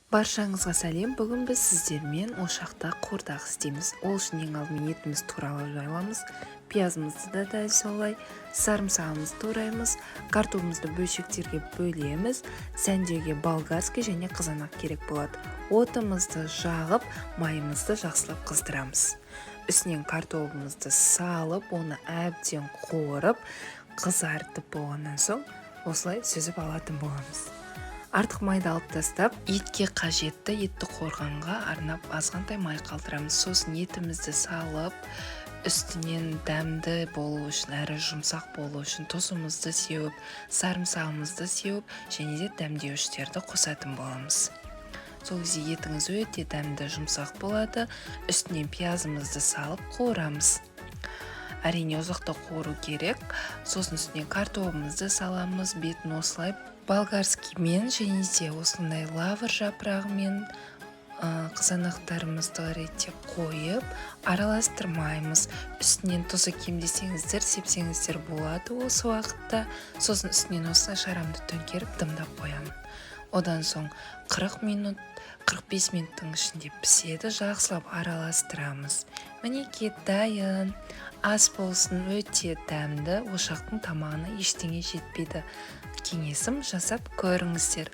Баршаңызға сәлем! Бүгін біз сіздермен ошақта қуырдақ істейміз. Ол үшін ең алдымен етімізді туралап аламыз, пиязымызды да дәл солай, сарымсағымызды тураймыз, картогымызды бөлшектерге бөлеміз. Сәндеуге болгарский және қызанақ керек болады. Отымызды жағып, майымызды жақсылап қыздырамыз. Үстінен картобымызды салып, оны әбден қуырып, қызартып болғаннан соң, осылай сүзіп алатын боламыз. Артық майды алып тастап, етке қажетті, етті қуырғанға арнап азғантай май қалдырамыз. Сосын етімізді салып, үстінен дәмді болу үшін әрі жұмсақ болу үшін тұзымызды сеуіп, сарымсағымызды сеуіп және де дәмдеуіштерді қосатын боламыз. Сол кезде етіңіз өте дәмді, жұмсақ болады. Үстінен пиязымызды салып қуырамыз. Әрине, ұзақтау қуыру керек. Сосын үстіне картобымызды саламыз. Бетін осылай болгарскиймен және де осындай лавр жапырағымен, қызанақтарымызды реттеп қойып, араластырмаймыз. Үстінен тұзы кем десеңіздер, сепсеңіздер болады осы уақытта. Сосын үстінен осылай шарамды төңкеріп, дымдап қоямын. Одан соң 40 минут, 45 минуттың ішінде піседі. Жақсылап араластырамыз. Мінекей, дайын. Ас болсын! Өте дәмді. Ошақтың тамағына ештеңе жетпейді. Кеңесім: жасап көріңіздер.